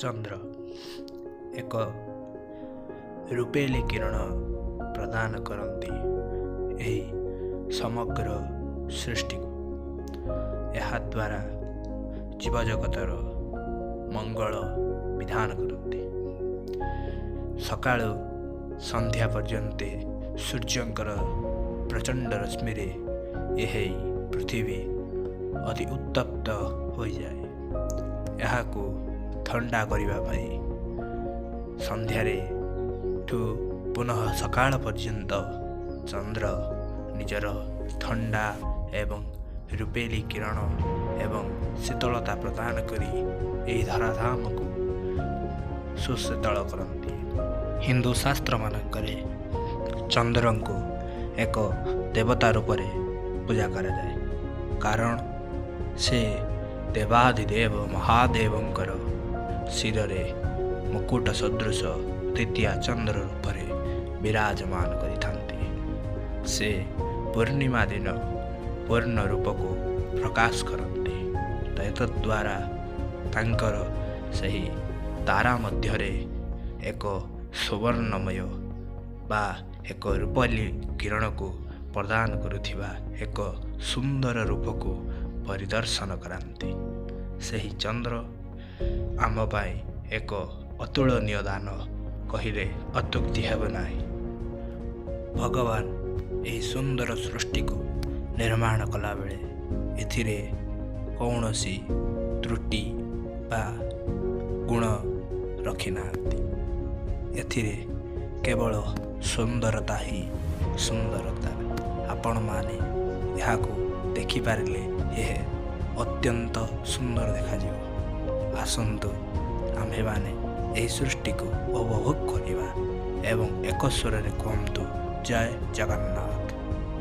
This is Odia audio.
ଚନ୍ଦ୍ର ଏକ ରୂପେଲି କିରଣ ପ୍ରଦାନ କରନ୍ତି ଏହି ସମଗ୍ର ସୃଷ୍ଟିକୁ। ଏହାଦ୍ୱାରା ଜୀବଜଗତର ମଙ୍ଗଳ ବିଧାନ କରନ୍ତି। ସକାଳୁ ସନ୍ଧ୍ୟା ପର୍ଯ୍ୟନ୍ତେ ସୂର୍ଯ୍ୟଙ୍କର ପ୍ରଚଣ୍ଡ ରଶ୍ମିରେ ଏହି ପୃଥିବୀ ଅତି ଉତ୍ତପ୍ତ ହୋଇଯାଏ। ଏହାକୁ ଥଣ୍ଡା କରିବା ପାଇଁ ସନ୍ଧ୍ୟାରେ ଠୁ ପୁନଃ ସକାଳ ପର୍ଯ୍ୟନ୍ତ ଚନ୍ଦ୍ର ନିଜର ଥଣ୍ଡା ଏବଂ ରୂପେଲି କିରଣ ଏବଂ ଶୀତଳତା ପ୍ରଦାନ କରି ଏହି ଧରାଧାମକୁ ସୁଶୀତଳ କରନ୍ତି। ହିନ୍ଦୁ ଶାସ୍ତ୍ରମାନଙ୍କରେ ଚନ୍ଦ୍ରଙ୍କୁ ଏକ ଦେବତା ରୂପରେ ପୂଜା କରାଯାଏ, କାରଣ ସେ ଦେବାଧିଦେବ ମହାଦେବଙ୍କର ଶିରରେ ମୁକୁଟ ସଦୃଶ ଦ୍ୱିତୀୟ ଚନ୍ଦ୍ର ରୂପରେ ବିରାଜମାନ କରିଥାନ୍ତି। ସେ ପୂର୍ଣ୍ଣିମା ଦିନ ପୂର୍ଣ୍ଣ ରୂପକୁ ପ୍ରକାଶ କରନ୍ତି, ତ ଏତଦ୍ୱାରା ତାଙ୍କର ସେହି ତାରା ମଧ୍ୟରେ ଏକ ସୁବର୍ଣ୍ଣମୟ ବା ଏକ ରୂପାଲି କିରଣକୁ ପ୍ରଦାନ କରୁଥିବା ଏକ ସୁନ୍ଦର ରୂପକୁ ପରିଦର୍ଶନ କରାନ୍ତି। ସେହି ଚନ୍ଦ୍ର ଆମ ପାଇଁ ଏକ ଅତୁଳନୀୟ ଦାନ କହିଲେ ଅତ୍ୟୁକ୍ତି ହେବ ନାହିଁ। ଭଗବାନ ଏହି ସୁନ୍ଦର ସୃଷ୍ଟିକୁ ନିର୍ମାଣ କଲାବେଳେ ଏଥିରେ କୌଣସି ତ୍ରୁଟି ବା ଗୁଣ ରଖିନାହାନ୍ତି। ଏଥିରେ କେବଳ ସୁନ୍ଦରତା ହିଁ ସୁନ୍ଦରତା। ଆପଣମାନେ ଏହାକୁ ଦେଖିପାରିଲେ ଏହା ଅତ୍ୟନ୍ତ ସୁନ୍ଦର ଦେଖାଯିବ। ଆସନ୍ତୁ ଆମ୍ଭେମାନେ ଏହି ସୃଷ୍ଟିକୁ ଉପଭୋଗ କରିବା ଏବଂ ଏକ ସ୍ୱରରେ କୁହନ୍ତୁ, ଜୟ ଜଗନ୍ନାଥ।